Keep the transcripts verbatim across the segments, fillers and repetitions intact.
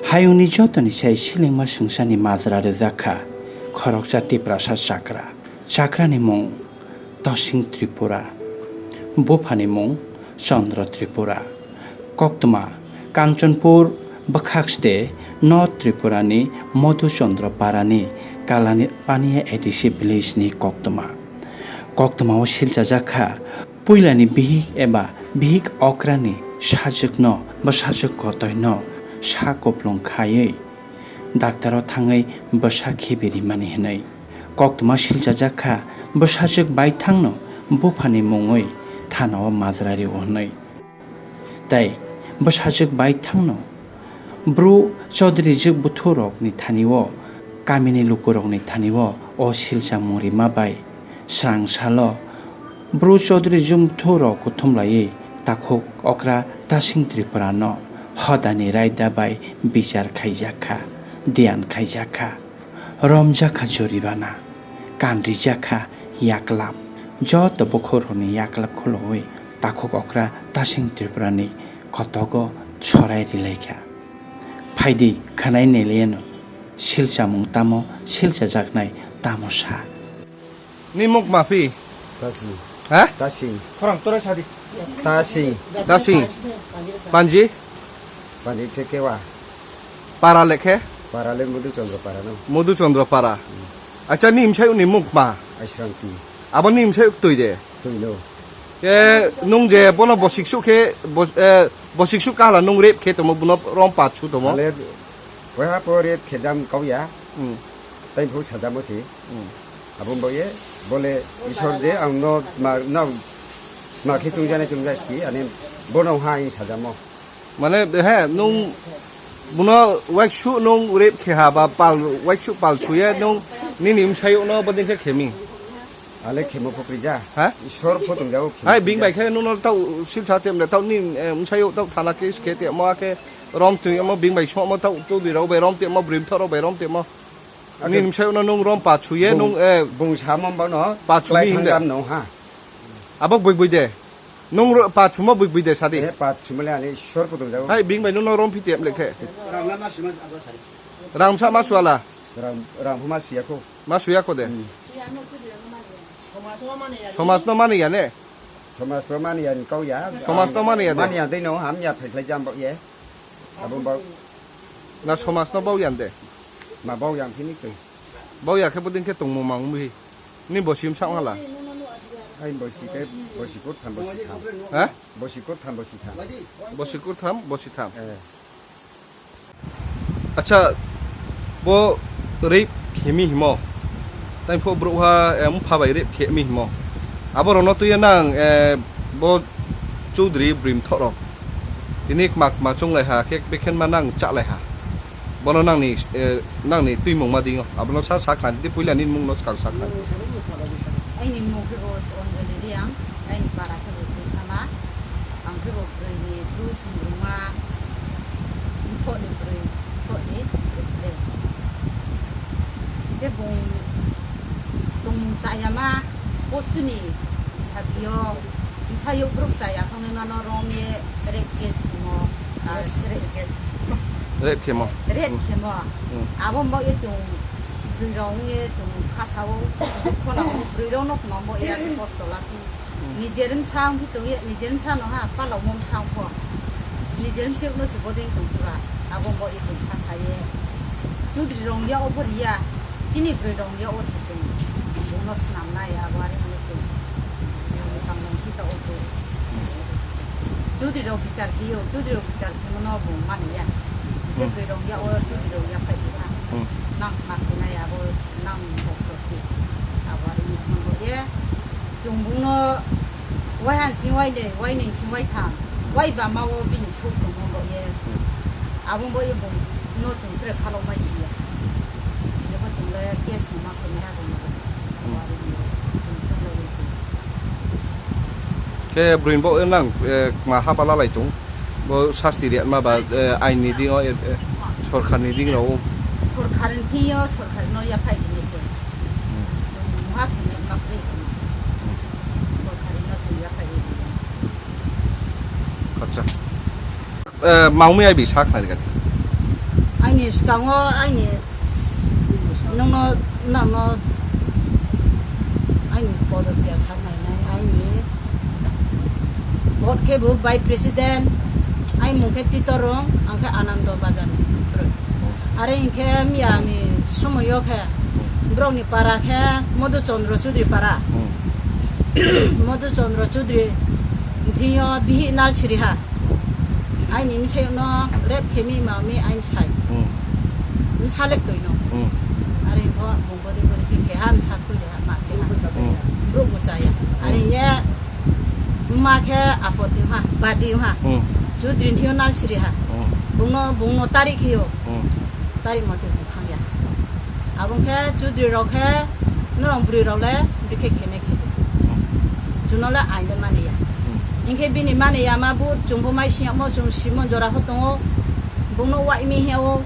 Hayungni jotoni sai silingma swngcharni majra rwjak kha khoroksa Tiprasa chakra. Chakrani mung Tosing Tripura, buphani mung Chandra Tripura. Koktwma Kanchanpur bwkhak side North Tripurani Madhuchandra Parani Kalani Paniya A D C village ni koktwma. Koktwmao silchajak kha puilani bihik eba bihik okrani sajwkno bwsajwk kotoino sa kuplung khaiwi daktaro thangwi bwsa khibi rimani hwnwi. Koktwma silchajak kha bwsajwk baithangno buphani mungwi thanao majra rio hwnwi. Tei bwsajwk baithangno bru Chaudhary jwk buthu rokni thani-o, kamini lukurokni thani-o o silchamung rima bai srang salo bru Chaudhary jwk buthu rok kuthum laiwi takhuk okra Tasing Tripura no hodani raida bai bichar khaijak kha, diyan khaijak kha. Romjak kha joribana, kanrijak kha yaklap. Joto bokhorokni yaklap khulogwi takhuk okra Tasing Tripurani kotogo sorai rilaikha. Phaidi khwnai nailaiano silchamung tamo silchajaknai tamo sa. Ni muk mafi? Tasing. Ha? Tasing. Khorang torai sadi. Tasing. Tasing. Panji? Panji Kekewa. Para lekhe? Para le Madhuchandra Para no. Madhuchandra Para. Acha ni imsai ni muk ma? Aisrangti. Abo ni imsai tui de? Tui no. Ke nung je bono bosik su khe, bos-, eh, bosik su kahla nung rep khe tomo bono rom pa chu tomo? Ale, weha po rep khe jam kau ya. Hmm. Tai phu sajamo si. Hmm. Aboni bagwi bole Ishwar je ang no ma, no, ma khe chungjani chungjasti, ani bono ha ang sajamo. Mane, he, nung bono waiksu nung rep khe ha ba pal, waiksu pal suye nung nini msayuk no bodin khe khemi. Ale khemo pho krija. Ha? Ishwar pho tongjago khemo. Hai, bing krija. Bai khe nung no tau silsa tem le tau ni, eh, msayuk tau thana case khe te mo khe rom tui mo bing bai so mo tau tu bi rau bai rom te mo brim thoro bai rom te mo. Ani bung-, nimsai uno nung rom pa chuye bung-, nung, eh, bung samo bano pa chumi klai hinde. Thangam no ha. Abo bui bui de. Nung ro-, pa chumo bui bui de sadi. Eh, pa chumale ani sor kutung jago. Hai, bing bai nung no rom phi tem lekhe. Ram sa ma suala. Ram, ram ma suya ko. Ma suya ko de. Hmm. Somaj no mani ya ne. Somaj no mani ya ni kau ya. Somaj no mani ya de. Mani ya de no ham ya phai khlai jam ba ye. Abo ba. Na somaj no bau yan de. Ma bau yang phini koi. Bau ya khe bodin khe tongmo mang mui. Ni bosim sa wala. Ai bosi ke, bosi kut tham, bosi tham. Ha? Bosi kut tham, bosi tham. Bosi kut tham, bosi tham. Eh. Acha, bo rape khemi himo. Tang pho bro ha, eh, mpha bai rape khemi himo. Abo rono tuye nang, eh, bo Chaudhary brim thoro. Tini kma kma chunglai ha, khe bekhen ma nang chalai ha. Bono nangni, eh, nangni twimung ma dingo. Abono sa, sa khan di, puila ni mung no sa, sa khan. Aini mung khe bo Anjali Reang, aini para khe bo Brisama, ang khe bo brwi ni bru sumruma, mpho ni brwi, mpho ni president. Khe bung tongmung chayama, posuni sakio, msayok brok chaya thangwi mano rom ye, rape case khemo, ah, rape, rape khemo. Rape khemo. Hmm. Abo mbo ye chung bwrwi rok wng ye chung khasao, khona bwrwi rok no khuma mbo ye kosto laki. Hmm. Nijer wng sa wng tong ye, nijer wng sa no ha, pala mom sa wng pho. Nijer wng se no se boding tong pura, abo mbo ye chung khasa ye. Chudri rong ya over ya, chini bwrwi rong ya o se chung, bung no snam nai abo ari hwnwi chung. Samung tangmung chi ta o bwrwi. Chudri rok bichar khe yo, chudri rok bichar khe mano bo mani ya. Hmm. Chudri rok ya o, chudri rok ya phai kha. Hmm. Nang ma khe nai abo nang bok to si. Abo ari ni bo ye. Chung bung no wai han sing wai de, wai ning sing wai tham. Wai ba ma o bini suk tong bo ye. Hmm. Abo bo ye bung no chung tre khalo mai si ya. Ye bo chung le case no ma khe nai abo no. Hmm. Abo ari ni chung chung le. Khe bwrwini bo nang, eh, kma hapa lalai tung. Bo sasti riyatma ba, eh, ain ni ding o, eh, eh, sorkar ni ding rao. Sorkar ni thing yo, sorkar no yaphai di ni se. Hmm. Chung muha khe ma khe chung. Hmm. Sorkar no chung yaphai di. Acha. Eh, mangmi ai bi sak nai gati. Aini skango aini nungno, nangno aini podo chair saknai nai aini vote khe bo vice president, aini mung khe Titorong, ang khe Anando Bazar ni. Are hinkhe miyani somoyo khe borokni para khe Madhu Chandra Chaudhary para. Hmm. Madhu Chandra Chaudhary thingyo bihi nal siriha. Aini msai no rep khemi mami aini msai. Hmm. Msalek toi no. Hmm. Are bo bung bodi bodi khe khe ha msa khui ha ma khe ha. Hmm. Bro bo chaya. Are ye ma khe apoti ha, badi ha. Hmm. Chaudhary thingyo nal siriha. Hmm. Bungno, bungno tarik hiyo. Hmm. Tarik mote bung thangya. Abong khe Chaudhary rok khe norok bwrwi rok le bikhe khene khe. Hmm. Chuno le ain le mani ya. Hmm. Hinkhe bini mani ya ma bu chwng bo mai siyamo chwng simon jora pho tongo. Bungno wai mi hiya o.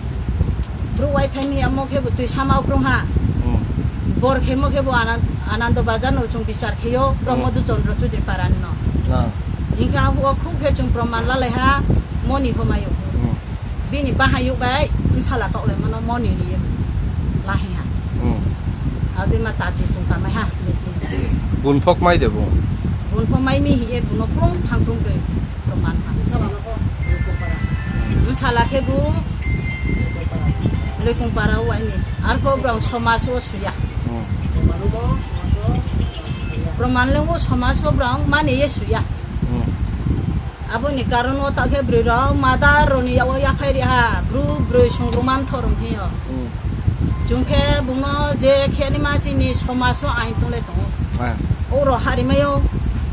Bru wai thai mi ya mo khe bu twi sama ukrung ha. Hmm. Bor khe mo khe bu Anand-, Anando Bazar no chwng bichar khe yo. Bro Hmm. Madhu Chandra Chaudhary para no. Ah. Hinkhe abo khub khe chwng proman lalai ha moni pho mai o. Hmm. Bini bahai yuk bai bwsala kok lai mano moni ni lahi ha. Hmm. Abi ma tabji tung kamai ha. Bun phok mai de bung. Bun phok mai mi hi e buno krung thang krung de proman ha. Bwsala khe bu Lekung para wai mi. Ar ko brang somaj o suya. Hmm. Proman leng o somaj o brang mani ye suya. Hmm. Aboni karon o ta khe bwrwi rok mada roni yago yaphai ri ha, bru bwrwi sungrum man thorom hiyo. Hmm. Chwng khe bungno je khe ni ma chini somaj o ain tong le tongo. Ah. O ro hari mayo,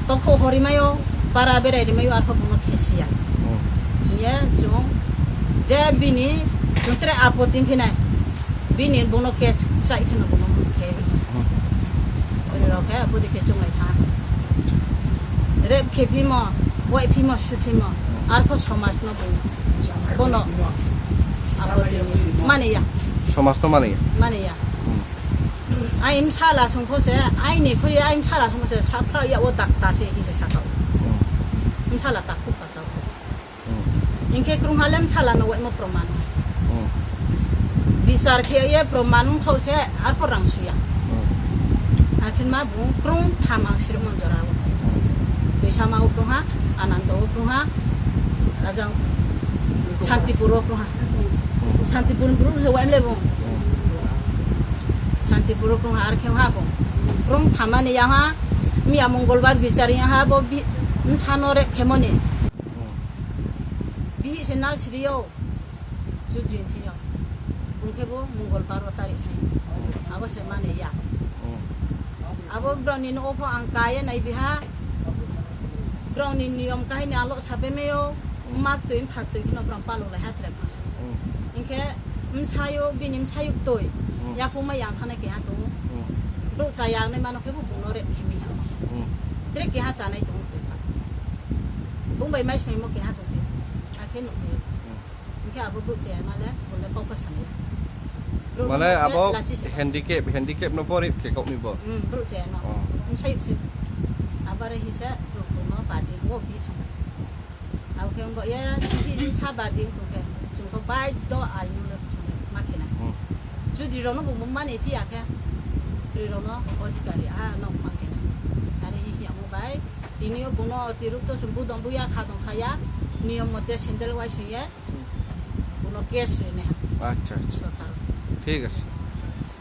tokho hori mayo, para berai ri mayo, arpho bungno khe siya. Hmm. Ye chwng je bini chwng tre apoti phinai. Bini bono case chai kheno bono khe. Hmm. Ori rok khe abodi khe chunglai tha. Rep khe phimo, wai phimo, su phimo. Arpho somaj no bono. Bono. Abodi mane ya. Somaj no mane ya. Mane ya. Hmm. Ai msala song pho se, ai ni khui ai msala song pho se, sapra ya o dak ta se hi se sakao. Hmm. Msala ta khu ka ta. Hmm. Hinkhe krungha le msala no waimo proman. Hmm. Bichar khe ye proman wngkha se arpho rang suya. Hmm. Akhin ma bung krung tham ang sirmon jora o. Hmm. Tuisa ma o krungha, Anando o krungha, ajang Santipur o krungha. Hmm. Santipur ni bru se waim le bung. Hmm. Santipur o krungha ar khe ha bung. Krung thamani ya ha, miya Mongolbar bichar ya ha bo bi-, msano rep khemoni. Hmm. Bihi se nal siri yo, Judri thing yo. Bung khe bo Mongol baro tarik sai. Abo se mane ya. Hmm. Abo broni no opho ang kaya nai biha. Broni niyom kahini alo sape meyo. Hmm. Mak tui, phak tui, kino brong palo lai ha chwrai phang. Hmm. Hinkhe msayo, bini msayo tui. Hmm. Yaphung ma yang thane keha to. Hmm. Bro cha yang nai mano khe bo bung no rep khemi ha. Hmm. Tre keha chanai tong tui. Bung bai mai smai mo keha tong tui. Akhe nuk tui. Hmm. Hinkhe abo brouh chaya male, bole kok bwsani. Brouh Mane no abo lachi se handicap, handicap no bo rip khe kok ni bo? Hmm, brouh chaya no. Oh. Msayuk se. Abare hisa brouh no badi bo bi song. Abo khe bo ya, sa badi ko khe. Chung ko bai do ai no le ma khe na. Hmm. Judri rok no bo mani piya khe. Judri rok no odhikari a no ma khe na. Are hi ya mo bai. Tini o bono otirukto chwng budong buya kha tong kha ya, niyom mote sandal wai swi ye, bono case rinai ha. Acha, acha. Sorkar. Thik ase.